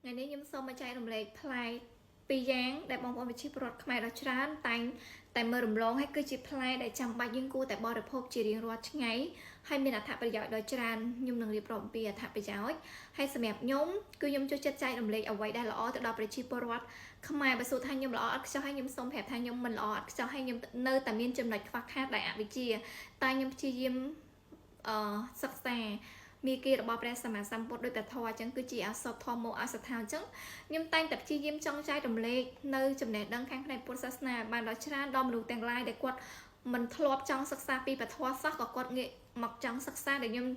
ថ្ងៃនេះខ្ញុំសូមមកចែករំលែកផ្លែពីរយ៉ាងដែលបងប្អូនប្រជាពលរដ្ឋខ្មែរដ៏ច្រើនតែងតែមើលរំលងហើយគឺជាផ្លែដែលចាំបាច់យើងគួរតែបរិភោគជារៀងរាល់ថ្ងៃហើយមានអត្ថប្រយោជន៍ដ៏ច្រើនខ្ញុំនឹងរៀបរាប់អំពីអត្ថប្រយោជន៍ហើយសម្រាប់ខ្ញុំគឺខ្ញុំចូលចិត្តចែករំលែកអ្វីដែលល្អទៅដល់ប្រជាពលរដ្ឋខ្មែរបើសួរថាខ្ញុំល្អអត់ខ្ចោះហើយខ្ញុំសូមប្រាប់ថាខ្ញុំមិនល្អអត់ខ្ចោះហើយខ្ញុំនៅតែមានចំណុចខ្វះខាតដែលអវិជ្ជាតែខ្ញុំព្យាយាមអឺសិក្សា មាគ៌ារបស់ព្រះសម្មាសម្ពុទ្ធដោយព្រះធម៌អញ្ចឹងគឺជាអសតធម៌មកអសថាអញ្ចឹងខ្ញុំតែងតែព្យាយាមចង់ចែករំលែកនៅចំណេះដឹងខាងផ្នែកពុទ្ធសាសនាបានដល់ច្រើនដល់មនុស្សទាំងឡាយដែលគាត់មិនធ្លាប់ចង់សិក្សាពីព្រះធម៌សោះក៏គាត់ងាកមកចង់សិក្សាដែលខ្ញុំ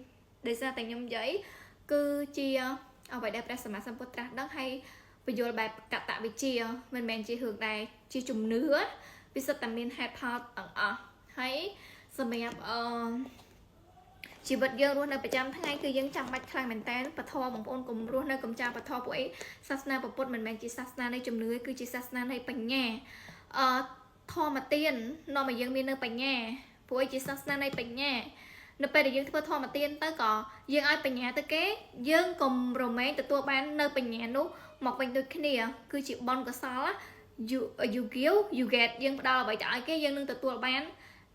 ដោយសារតែខ្ញុំនិយាយគឺជាអ្វីដែលព្រះសម្មាសម្ពុទ្ធត្រាស់ដឹងហើយបញ្យល់បែបកតវិជ្ជាមិនមែនជារឿងដែលជាជំនឿវាសិតតែមានហេតុផលទាំងអស់ហើយសម្រាប់អឺ ជីវិតយើងរស់នៅប្រចាំថ្ងៃគឺយើងចាំបាច់ខ្លាំងមែនតើពធបងប្អូនកុំរស់នៅកំចាពធពួកអីសាសនាពុទ្ធមិនមែនជាសាសនានៃជំនឿគឺជាសាសនានៃបញ្ញាអឺធម្មទាននាំឲ្យយើងមាននៅបញ្ញាព្រោះអីជាសាសនានៃបញ្ញានៅពេលដែលយើងធ្វើធម្មទានទៅក៏យើងឲ្យបញ្ញាទៅគេយើងកុំរមែងទទួលបាននៅបញ្ញានោះមកវិញដូចគ្នាគឺជាបុណ្យកុសល you give, you get. យើងផ្ដល់អ្វីទៅឲ្យគេយើងនឹងទទួលបាន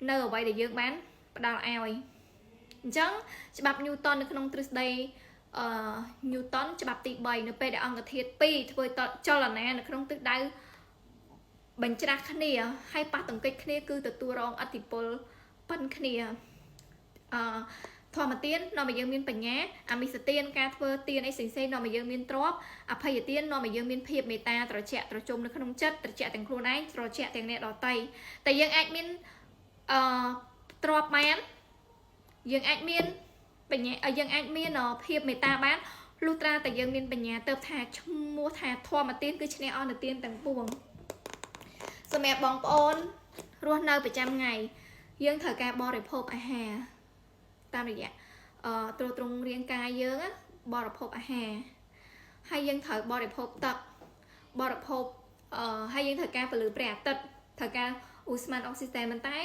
នៅអ្វីដែលយើងបានផ្ដល់ឲ្យអញ្ចឹងច្បាប់ Newton នៅក្នុងទ្រឹស្ដីអឺ Newton ច្បាប់ទី3នៅពេលដែលអង្គធាតុ2ធ្វើចលនានៅក្នុងទិសដៅបញ្ច្រាស់គ្នាហើយប៉ះទង្គិចគ្នាគឺទទួលរងឥទ្ធិពលប៉ុនគ្នាអឺធម្មទាននាំឲ្យយើងមានបញ្ញាអមិសទានការធ្វើទានអីផ្សេងៗនាំឲ្យយើងមានទ្រព្យអភ័យទាននាំឲ្យយើងមានភាពមេត្តាត្រជាក់ត្រជុំនៅក្នុងចិត្តត្រជាក់ទាំងខ្លួនឯងត្រជាក់ទាំងអ្នកដទៃតែយើងអាចមានអឺទ្រព្យបានយើងអាចមានបញ្ញាយើងអាចមានភាពមេត្តាបានលុះត្រាតែយើងមានបញ្ញាទៅថាឈ្មោះថាធម្មទានគឺឈ្នះអស់នៅទានទាំងពួងសម្រាប់បងប្អូនរស់នៅប្រចាំថ្ងៃយើងត្រូវការបរិភោគអាហារតាមរយៈអឺទ្រទ្រង់រាងកាយយើងបរិភោគអាហារហើយយើងត្រូវបរិភោគទឹកបរិភោគអឺហើយយើងត្រូវការពន្លឺព្រះអាទិត្យត្រូវការឧស្ម័នអុកស៊ីសែនប៉ុន្តែ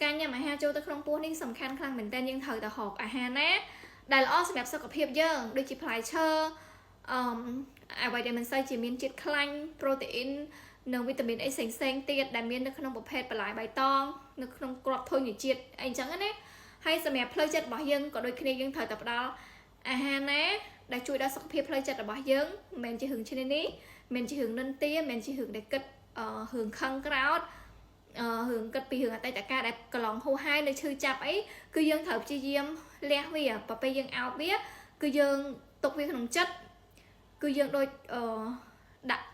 ការញ៉ាំអាហារចូលទៅក្នុងពោះនេះសំខាន់ខ្លាំងមែនទែនយើងត្រូវតែហូបអាហារណាដែលល្អសម្រាប់សុខភាពយើងដូចជាផ្លែឈើអឺអ្វីដែលមិនសូវជាមានជាតិខ្លាញ់ប្រូតេអ៊ីននិងវីតាមីនអីផ្សេងផ្សេងទៀតដែលមាននៅក្នុងប្រភេទបន្លែបៃតងនៅក្នុងគ្រាប់ធញ្ញជាតិអីចឹងណាហើយសម្រាប់ផ្លូវចិត្តរបស់យើងក៏ដូចគ្នាយើងត្រូវតែផ្ដល់អាហារណាដែលជួយដល់សុខភាពផ្លូវចិត្តរបស់យើងមិនមែនជារឿងឈ្នានេះមិនមែនជារឿងនិន្ទាមិនមែនជារឿងដែលគិតរឿងខឹងក្រោតអឺរឿងគិតពីរឿងអតីតកាលដែលកន្លងហួសហើយនៅឈឺចាប់អីគឺយើងត្រូវព្យាយាមលះវាបើពេលយើងអោបវាគឺយើងទុកវាក្នុងចិត្តគឺយើងដូចអឺដាក់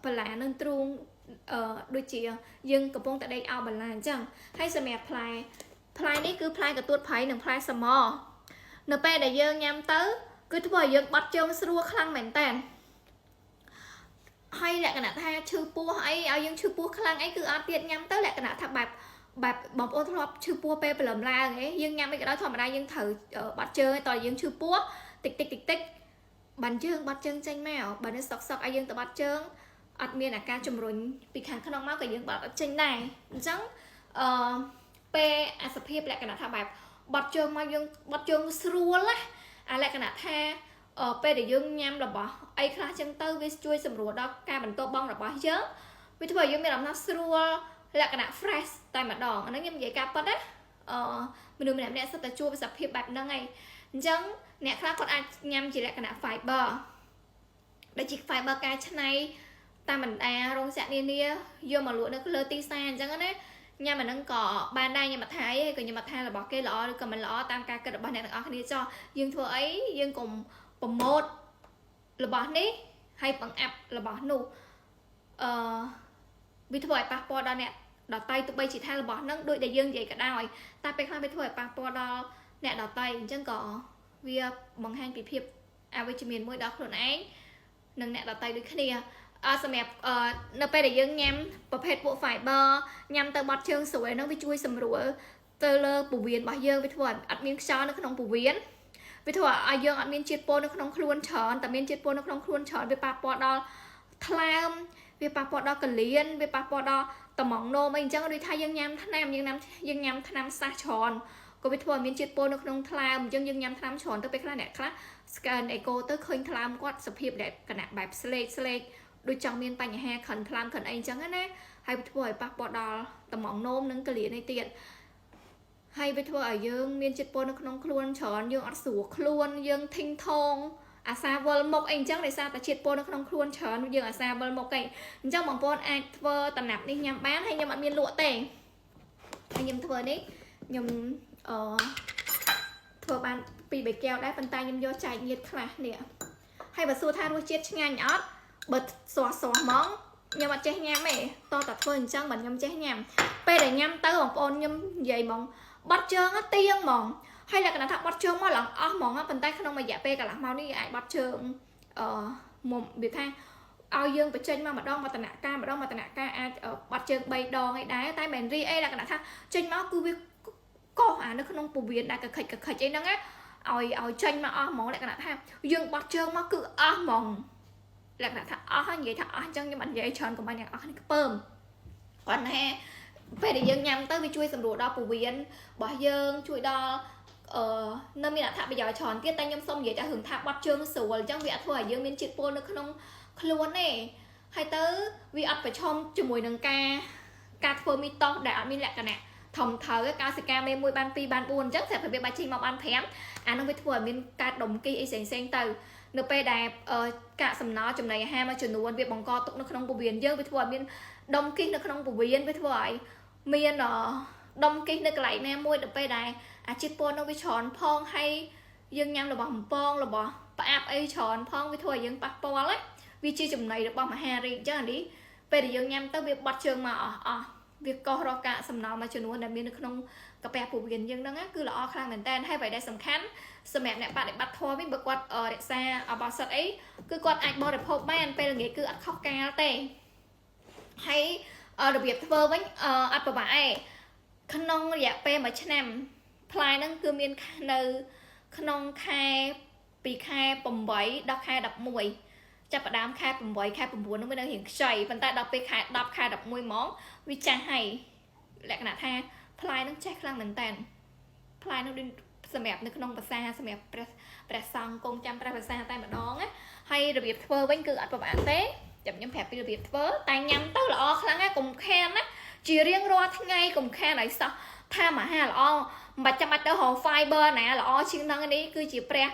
បន្លានឹងទ្រូងអឺដូចជាយើងកំពុងតែដេកអោបបន្លាអញ្ចឹងហើយសម្រាប់ផ្លែផ្លែនេះគឺផ្លែកទួតព្រៃនិងផ្លែសមនៅពេលដែលយើងញ៉ាំទៅគឺធ្វើឲ្យយើងបាត់ជើងស្រួលខ្លាំងមែនតើហើយលក្ខណៈថាឈឺពោះអីឲ្យយើងឈឺពោះខ្លាំងអីគឺអត់ទៀតញ៉ាំទៅលក្ខណៈថាបែបបែបបងប្អូនធ្លាប់ឈឺពោះពេលព្រលឹមឡើងអីយើងញ៉ាំអីក៏ដោយធម្មតាយើងត្រូវបាត់ជើងតើយើងឈឺពោះតិចតិចតិចតិចបានយើងបាត់ជើងចេញមកបើនៅសុកសុកឲ្យយើងទៅបាត់ជើងអត់មានអាការជំរុញពីខាងក្នុងមកក៏យើងបាត់អត់ចេញដែរអញ្ចឹងអឺពេលអាសភាពលក្ខណៈថាបែបបាត់ជើងមកយើងបាត់ជើងស្រួលណាអាលក្ខណៈថាពេលដែលយើងញ៉ាំរបស់អីខ្លះចឹងទៅវាជួយសម្រួលដល់ការបន្ទោបង់របស់យើងវាធ្វើឲ្យយើងមានអារម្មណ៍ថាស្រួលលក្ខណៈ fresh តែម្ដងអាហ្នឹងខ្ញុំនិយាយការពិតណាអឺមនុស្សម្នាក់ម្នាក់សិតតែជួបសភាពបែបហ្នឹងឯងអញ្ចឹងអ្នកខ្លះគាត់អាចញ៉ាំជាលក្ខណៈ fiber ដែលជា fiber ការច្នៃតាមបណ្ដារោងចក្រនានាយកមកលក់នៅលើទីផ្សារអញ្ចឹងណាញ៉ាំអាហ្នឹងក៏បានដែរញ៉ាំអត់ថាអីក៏ញ៉ាំអត់ថារបស់គេល្អឬក៏មិនល្អតាមការគិតរបស់អ្នកទាំងអស់គ្នាចោះយើងធ្វើអីយើងកុំpromote របស់នេះហើយបង្អាប់របស់នោះអឺវាធ្វើឲ្យប៉ះពាល់ដល់អ្នកដតីទោះបីជាថារបស់ហ្នឹងដូចដែលយើងនិយាយក៏ដោយតែពេលខ្លះវាធ្វើឲ្យប៉ះពាល់ដល់អ្នកដតីអញ្ចឹងក៏វាបង្ហាញពីភាពអវិជ្ជមានមួយដល់ខ្លួនឯងនិងអ្នកដតីដូចគ្នាអសម្រាប់នៅពេលដែលយើងញ៉ាំប្រភេទពួក fiber ញ៉ាំទៅបត់ជើងស្រួលហ្នឹងវាជួយសម្រួលទៅលើពោះវៀនរបស់យើងវាធ្វើឲ្យអត់មានខ្យល់នៅក្នុងពោះវៀនវាធ្វើឲ្យយើងអត់មានជាតិពុលនៅក្នុងខ្លួនច្រើនតែមានជាតិពុលនៅក្នុងខ្លួនច្រើនវាប៉ះពាល់ដល់ថ្លើមវាប៉ះពាល់ដល់កលៀនវាប៉ះពាល់ដល់តំងនោមអីអញ្ចឹងដូចថាយើងញ៉ាំថ្នាំយើងញ៉ាំយើងញ៉ាំថ្នាំសះច្រើនក៏វាធ្វើឲ្យមានជាតិពុលនៅក្នុងថ្លើមអញ្ចឹងយើងញ៉ាំថ្នាំច្រើនទៅពេលខ្លះអ្នកខ្លះ scan echo ទៅឃើញថ្លើមគាត់សភាពដែលគណៈបែបស្លេកស្លេកដូចចង់មានបញ្ហាខិនថ្លើមខិនអីអញ្ចឹងណាហើយធ្វើឲ្យប៉ះពាល់ដល់តំងនោមនិងកលៀននេះទៀតហើយវាធ្វើឲ្យយើងមានជាតិពុលនៅក្នុងខ្លួនច្រើនយើងអត់ស្រួលខ្លួនយើងធីងថងអាសាវិលមុខអីអញ្ចឹងដោយសារតែជាតិពុលនៅក្នុងខ្លួនច្រើនយើងអាសាវិលមុខអីអញ្ចឹងបងប្អូនអាចធ្វើតំណាប់នេះញ៉ាំបានហើយខ្ញុំអត់មានលក់ទេហើយខ្ញុំធ្វើនេះខ្ញុំអឺធ្វើបានពីរបីកែវដែរប៉ុន្តែខ្ញុំយកចែកញាតខ្លះនេះហើយបើសួរថារសជាតិឆ្ងាញ់អត់បើសោះសោះហ្មងខ្ញុំអត់ចេះញ៉ាំទេតតែធ្វើអញ្ចឹងបើខ្ញុំចេះញ៉ាំពេលដែលញ៉ាំទៅបងប្អូនខ្ញុំនិយាយហ្មងបត់ជើងទៀងហ្មងហើយលក្ខណៈថាបត់ជើងមកឡើងអស់ហ្មងប៉ុន្តែក្នុងរយៈពេលកន្លះម៉ោងនេះអាចបត់ជើងអឺមុំវាថាឲ្យយើងបញ្ចេញមកម្ដងមតនការម្ដងមតនការអាចបាត់ជើង3ដងឯដែរតែមិនរីអីលក្ខណៈថាចេញមកគឺវាកោះអានៅក្នុងពវៀនដែលកខិចកខិចអីហ្នឹងណាឲ្យចេញមកអស់ហ្មងលក្ខណៈថាយើងបត់ជើងមកគឺអស់ហ្មងលក្ខណៈថាអស់ហើយនិយាយថាអស់អញ្ចឹងខ្ញុំអត់និយាយច្រើនកុំឲ្យអ្នកអស់នេះខ្ពើមគាត់ថាពេលដែលយើងញ៉ាំទៅវាជួយសម្រួលដល់ពវៀនរបស់យើងជួយដល់អឺនៅមានអត្ថប្រយោជន៍ច្រើនទៀតតែខ្ញុំសូមនិយាយតែរឿងថាបត់ជើងស្រួលអញ្ចឹងវាអត់ធ្វើឲ្យយើងមានជាតិពុលនៅក្នុងខ្លួនទេហើយទៅវាអត់ប្រឈមជាមួយនឹងការធ្វើមីតោសដែលអត់មានលក្ខណៈធំត្រូវកោសិកាមេ1បាន2បាន4អញ្ចឹងស្រាប់តែវាបាច់ចេញមកបាន5អានោះវាធ្វើឲ្យមានការដុំគីអីផ្សេងផ្សេងទៅនៅពេលដែលកាកសំណល់ចំណីអាហារមួយចំនួនវាបង្កទុកនៅក្នុងពោះវៀនយើងវាធ្វើឲ្យមានដុំគីនៅក្នុងពោះវៀនវាធ្វើឲ្យមានដុំគីនៅកន្លែងណាមួយដល់ពេលដែលអាជាតិពុលនោះវាច្រើនផងហើយយើងញ៉ាំរបស់បំពងរបស់ផ្អាប់អីច្រើនផងវាធ្វើឲ្យយើងប៉ះពាល់ណាវាជាចំណីរបស់មហារីកអញ្ចឹងអានេះពេលដែលយើងញ៉ាំទៅវាបត់ជើងមកអស់អស់វាកោះរកកាកសំណល់មួយចំនួនដែលមាននៅក្នុងកាពះពោះវៀនយើងហ្នឹងគឺល្អខ្លាំងមែនតើហើយអ្វីដែលសំខាន់សម្រាប់អ្នកបដិបត្តិធម៌វិញបើគាត់រក្សាអបសិទ្ធអីគឺគាត់អាចបរិភោគបានពេលល្ងាចគឺអត់ខុសកាលទេហើយរបៀបធ្វើវិញអត់ពិបាកទេក្នុងរយៈពេល1ឆ្នាំផ្លែហ្នឹងគឺមាននៅក្នុងខែពីខែ8ដល់ខែ11ចាប់ផ្ដើមខែ8ខែ9ហ្នឹងវានៅរៀងខ្ចីប៉ុន្តែដល់ពេលខែ10ខែ11ហ្មងវាចាស់ហើយលក្ខណៈថាផ្លែហ្នឹងចេះខ្លាំងមែនតើផ្លែហ្នឹងដូចសម្រាប់នៅក្នុងភាសាសម្រាប់ព្រះព្រះសង្ឃគង់ចាំព្រះភាសាតែម្ដងណាហើយរបៀបធ្វើវិញគឺអត់ពិបាកទេចាំខ្ញុំប្រាប់ពីរបៀបធ្វើតែញ៉ាំទៅល្អខ្លាំងណាស់កុំខានណាជារៀងរាល់ថ្ងៃកុំខានឲ្យសោះថាមហាល្អមិនបាច់ចាំបាច់ទៅរក fiber ណាល្អជាងនឹងនេះគឺជាព្រះ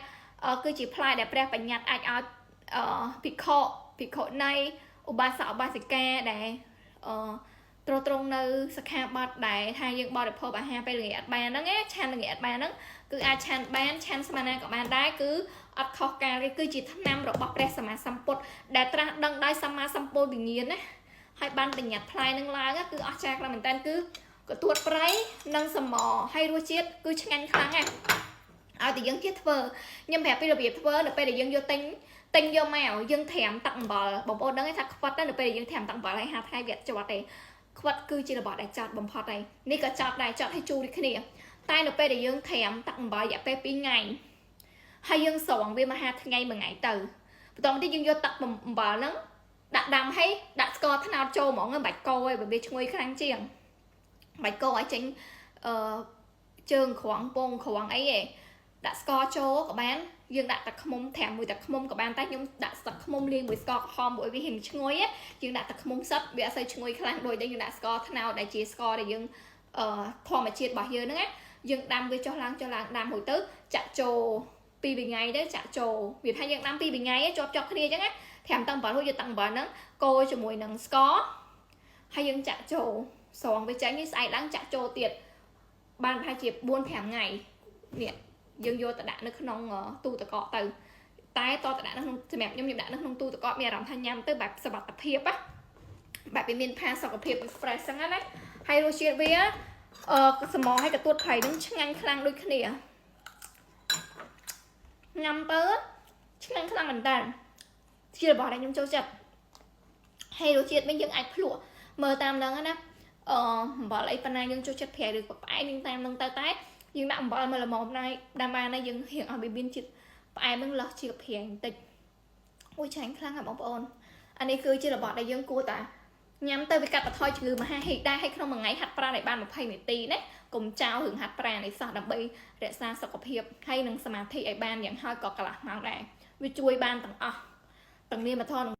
គឺជាផ្លែដែលព្រះបញ្ញត្តិអាចឲ្យភិក្ខុភិក្ខុនីឧបាសកឧបាសិកាដែលអឺត្រត្រង់នៅសិក្ខាបទដែលថាយើងបរិភោគអាហារពេលល្ងាចអត់បានហ្នឹងណាឆានល្ងាចអត់បានហ្នឹងគឺអាចឆានបានឆានស្មានណាក៏បានដែរគឺអត់ខុសកាលទេគឺជាថ្នាំរបស់ព្រះសម្មាសម្ពុទ្ធដែលត្រាស់ដឹងដោយសម្មាសម្ពុទ្ធវិញ្ញាណណាហើយបានបញ្ញត្តិផ្លែនឹងឡើងគឺអស្ចារ្យខ្លាំងមែនតើគឺកទួតប្រៃនិងសមហើយរសជាតិគឺឆ្ងាញ់ខ្លាំងណាស់ឲ្យតែយើងចេះធ្វើខ្ញុំប្រាប់ពីរបៀបធ្វើនៅពេលដែលយើងយកទិញទិញយកមកយើងត្រាំទឹកអំបិលបងប្អូនដឹងថាខ្វិតនៅពេលដែលយើងត្រាំទឹកអំបិលហើយ5ថ្ងៃវាអត់ជាប់ទេខ្វិតគឺជារបស់ដែលចត់បំផុតហើយនេះក៏ចត់ដែរចត់ឲ្យជូរដូចគ្នាតែនៅពេលដែលយើងត្រាំទឹកអំបិលរយៈពេល2ថ្ងៃហើយយើងស្រង់វាមក5ថ្ងៃមួយថ្ងៃទៅបន្តមកទៀតយើងយកទឹកអំបិលហ្នឹងដាក់ដាំហើយដាក់ស្ករត្នោតចូលហ្មងមិនបាច់កូរទេបើវាឈ្ងុយខ្លាំងជាងមិនបាច់កូរឲ្យចេញអឺជើងក្រងពងក្រងអីទេដាក់ស្ករចូលក៏បានយើងដាក់ទឹកឃ្មុំត្រាំមួយទឹកឃ្មុំក៏បានតែខ្ញុំដាក់ទឹកឃ្មុំលាយមួយស្ករក្រហមមួយវារៀងឈ្ងុយយើងដាក់ទឹកឃ្មុំសិតវាអត់សូវឈ្ងុយខ្លាំងដូចតែយើងដាក់ស្ករត្នោតដែលជាស្ករដែលយើងអឺធម្មជាតិរបស់យើងហ្នឹងណាយើងដាំវាចុះឡើងចុះឡើងដាំរួចទៅចាក់ចូលពីរថ្ងៃទៅចាក់ចូលវាថាយើងដាំពីរថ្ងៃជាប់ជាប់គ្នាអញ្ចឹងណាត្រាំទឹកអំបិលរួចយកទឹកអំបិលហ្នឹងកូរជាមួយនឹងស្ករហើយយើងចាក់ចូលស្រង់វាចេញស្អែកឡើងចាក់ចូលទៀតបានប្រហែលជា4 5ថ្ងៃនេះយើងយកទៅដាក់នៅក្នុងទូទឹកកកទៅតែតទៅដាក់នៅក្នុងសម្រាប់ខ្ញុំខ្ញុំដាក់នៅក្នុងទូទឹកកកមានអារម្មណ៍ថាញ៉ាំទៅបែបសុវត្ថិភាពណាបែបវាមានផាសុខភាព fresh ហ្នឹងណាហើយរសជាតិវាអឺសមឲ្យកទួតប្រៃនឹងឆ្ងាញ់ខ្លាំងដូចគ្នាញ៉ាំទៅឆ្ងាញ់ខ្លាំងមែនតើជារបស់ដែលខ្ញុំចូលចិត្តហើយរសជាតិវិញយើងអាចភ្លក់មើលតាមហ្នឹងណាអឺអំបិលអីប៉ុណ្ណាយើងចូលចិត្តប្រៃឬផ្អែមយើងតាមហ្នឹងទៅតែយើងដាក់អំបិលមកល្មមដែរតាមបានណាយើងរៀងឲ្យវាមានជាតិផ្អែមហ្នឹងលោះជាប្រៃបន្តិចអូយឆ្ងាញ់ខ្លាំងណាស់បងប្អូនអានេះគឺជារបស់ដែលយើងគួរតា ញ៉ាំទៅវាកាត់បន្ថយជំងឺមហាហ៊ីកដែរហើយក្នុងមួយថ្ងៃហាត់ប្រាណឲ្យបាន20នាទីណាកុំចោលរឿងហាត់ប្រាណនេះសោះដើម្បីរក្សាសុខភាពហើយនិងសមាធិឲ្យបានយ៉ាងហោចក៏កន្លះម៉ោងដែរវាជួយបានទាំងអស់ទាំងនាមធម៌និង